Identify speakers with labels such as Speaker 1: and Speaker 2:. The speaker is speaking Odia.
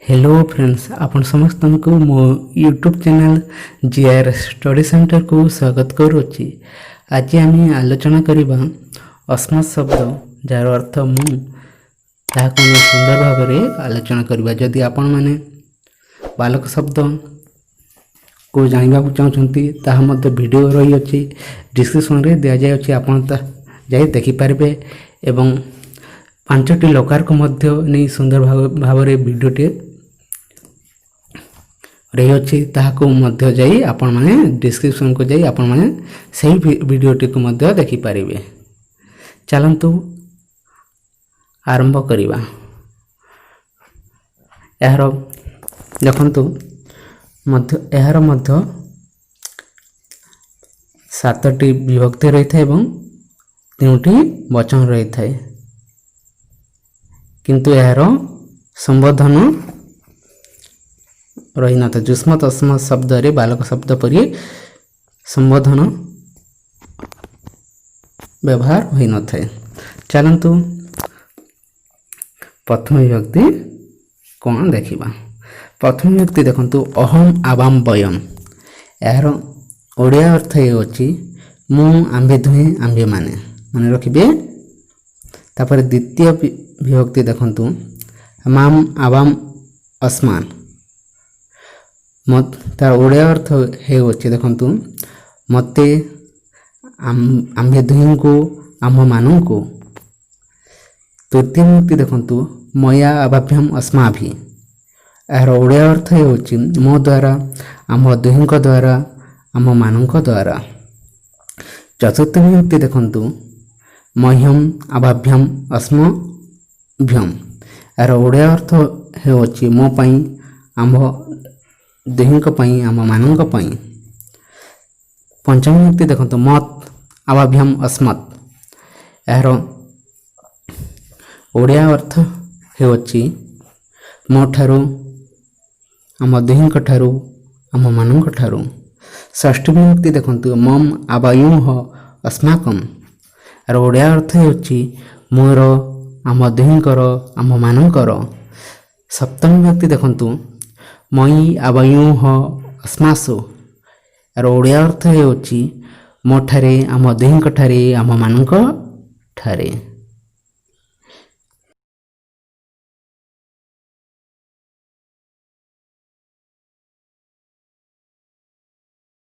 Speaker 1: ହ୍ୟାଲୋ ଫ୍ରେଣ୍ଡସ୍, ଆପଣ ସମସ୍ତଙ୍କୁ ମୋ ୟୁଟ୍ୟୁବ୍ ଚ୍ୟାନେଲ୍ ଜିଆର୍ ଷ୍ଟଡି ସେଣ୍ଟରକୁ ସ୍ୱାଗତ କରୁଅଛି। ଆଜି ଆମେ ଆଲୋଚନା କରିବା ଅସ୍ମତ୍ ଶବ୍ଦ, ଯାହାର ଅର୍ଥ ମୁଁ। ତାହାକୁ ଆମେ ସୁନ୍ଦର ଭାବରେ ଆଲୋଚନା କରିବା। ଯଦି ଆପଣମାନେ ବାଲକ ଶବ୍ଦକୁ ଜାଣିବାକୁ ଚାହୁଁଛନ୍ତି, ତାହା ମଧ୍ୟ ଭିଡ଼ିଓ ରହିଅଛି, ଡିସ୍କ୍ରିପସନ୍ରେ ଦିଆଯାଇଅଛି, ଆପଣ ତା ଯାଇ ଦେଖିପାରିବେ ଏବଂ ପାଞ୍ଚଟି ଲକାରକୁ ମଧ୍ୟ ନେଇ ସୁନ୍ଦର ଭାବରେ ଭିଡ଼ିଓଟିଏ ରହିଅଛି। ତାହାକୁ ମଧ୍ୟ ଯାଇ ଆପଣମାନେ ଡିସ୍କ୍ରିପସନ୍କୁ ଯାଇ ଆପଣମାନେ ସେହି ଭିଡ଼ିଓଟିକୁ ମଧ୍ୟ ଦେଖିପାରିବେ। ଚାଲନ୍ତୁ ଆରମ୍ଭ କରିବା। ଏହାର ଦେଖନ୍ତୁ ମଧ୍ୟ, ଏହାର ମଧ୍ୟ ସାତଟି ବିଭକ୍ତି ରହିଥାଏ ଏବଂ ତିନୋଟି ବଚନ ରହିଥାଏ, କିନ୍ତୁ ଏହାର ସମ୍ବୋଧନ ରହିନଥାଏ। ଯୁଷ୍ମତ୍ ଅସ୍ମତ୍ ଶବ୍ଦରେ ବାଲକ ଶବ୍ଦ ପରି ସମ୍ବୋଧନ ବ୍ୟବହାର ହୋଇନଥାଏ। ଚାଲନ୍ତୁ ପ୍ରଥମ ବିଭକ୍ତି କ'ଣ ଦେଖିବା। ପ୍ରଥମ ବିଭକ୍ତି ଦେଖନ୍ତୁ, ଅହମ୍, ଆବାମ, ବୟମ୍। ଏହାର ଓଡ଼ିଆ ଅର୍ଥ ହେଉଅଛି ମୁଁ, ଆମ୍ଭେ ଦୁହେଁ, ଆମ୍ଭେମାନେ। ମନେ ରଖିବେ। ତାପରେ ଦ୍ୱିତୀୟ ବିଭକ୍ତି ଦେଖନ୍ତୁ, ମାମ୍, ଆବାମ, ଅସ୍ମାନ୍। ତାର ଓଡ଼ିଆ ଅର୍ଥ ହେଉଅଛି, ଦେଖନ୍ତୁ, ମୋତେ, ଆମ୍ଭେ ଦୁହିଁଙ୍କୁ, ଆମ୍ଭମାନଙ୍କୁ। ତୃତୀୟ ବିଭକ୍ତି ଦେଖନ୍ତୁ, ମୟା, ଆବାଭ୍ୟାମ, ଅସ୍ମାଭି। ଏହାର ଓଡ଼ିଆ ଅର୍ଥ ହେଉଛି ମୋ ଦ୍ୱାରା, ଆମ୍ଭ ଦୁହିଁଙ୍କ ଦ୍ୱାରା, ଆମ୍ଭମାନଙ୍କ ଦ୍ୱାରା। ଚତୁର୍ଥ ବିଭକ୍ତି ଦେଖନ୍ତୁ, ମହ୍ୟମ, ଆବାଭ୍ୟାମ, ଅସ୍ମଭ୍ୟମ। ଏହାର ଓଡ଼ିଆ ଅର୍ଥ ହେଉଅଛି ମୋ ପାଇଁ, ଆମ୍ଭ ଦୁହିଁଙ୍କ ପାଇଁ, ଆମ୍ଭମାନଙ୍କ ପାଇଁ। ପଞ୍ଚମ ବିଭକ୍ତି ଦେଖନ୍ତୁ, ମତ୍, ଆବାଭ୍ୟାମ, ଅସ୍ମତ୍। ଏହାର ଓଡ଼ିଆ ଅର୍ଥ ହେଉଅଛି ମୋ ଠାରୁ, ଆମ ଦୁହିଁଙ୍କ ଠାରୁ, ଆମ୍ଭମାନଙ୍କ ଠାରୁ। ଷଷ୍ଠ ବିଭକ୍ତି ଦେଖନ୍ତୁ, ମମ୍, ଆବାୟୁହ, ଅସ୍ମାକମ୍। ଏହାର ଓଡ଼ିଆ ଅର୍ଥ ହେଉଛି ମୋର, ଆମ ଦୁହିଁଙ୍କର, ଆମ୍ଭମାନଙ୍କର। ସପ୍ତମ ବିଭକ୍ତି ଦେଖନ୍ତୁ, ମୟି, ଆବାୟୁହ, ଅସ୍ମାସୁ। ଏହାର ଓଡ଼ିଆ ଅର୍ଥ ହେଉଛି ମୋ ଠାରେ, ଆମ ଦୁହିଁଙ୍କ ଠାରେ, ଆମ୍ଭମାନଙ୍କ ଠାରେ।